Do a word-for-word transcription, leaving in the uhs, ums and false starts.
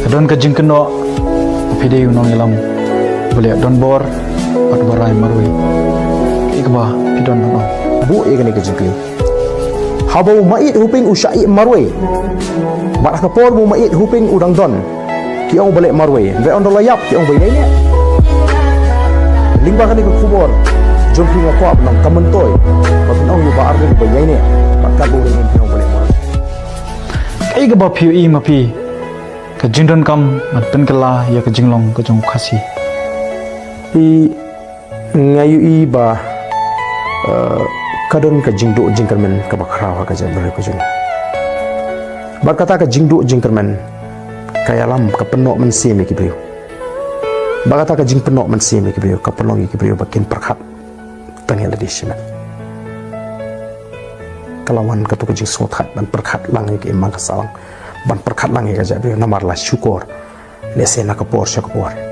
Ka don ka jingkynnoh ba phi dei u nongïalam ba leh donbor bad ba rai marwei. Kaei kaba phi don ban ong? Buh ïa kane ka jingkylli. Haba u maieit Hoping u shah ïeh marwei, bad ha ka por ba u maieit Hoping u dang don, ki ong ba leh marwei. Hynrei ynda la ïap ki ong ba ïaineh. Lyngba kane ka khubor jong phi nga kwah ban ong ka myntoi ba phin ong ïa u Bah Arvind ba ïaineh, bad katba u Ringhing phin ong ba leh marwei. Kaei kaba phi ïohi ma phi ka jingdonkam ban pynkylla ïa ka jinglong ka jong u Khasi? Phi, nga ïohi ba, eh, ka don ka jingduh jingkyrmen kaba khraw ha ka jaitbynriew ka jong ngi. Bad kata ka jingduh jingkyrmen ka ïalam, ka pynnoh mynsiem ïa ki briew. Bad kata ka jingpynnoh mynsiem ïa ki briew ka pynlong ïa ki briew ba kin pyrkhat tang ïa lade shimet. Ka la wan kato ka jingsngewthuh ban pyrkhat lang ïa ka imlang ka sahlang, ban pyrkhat lang ïa ka jaitbynriew namar la shukor, lehse na ka por sha ka por.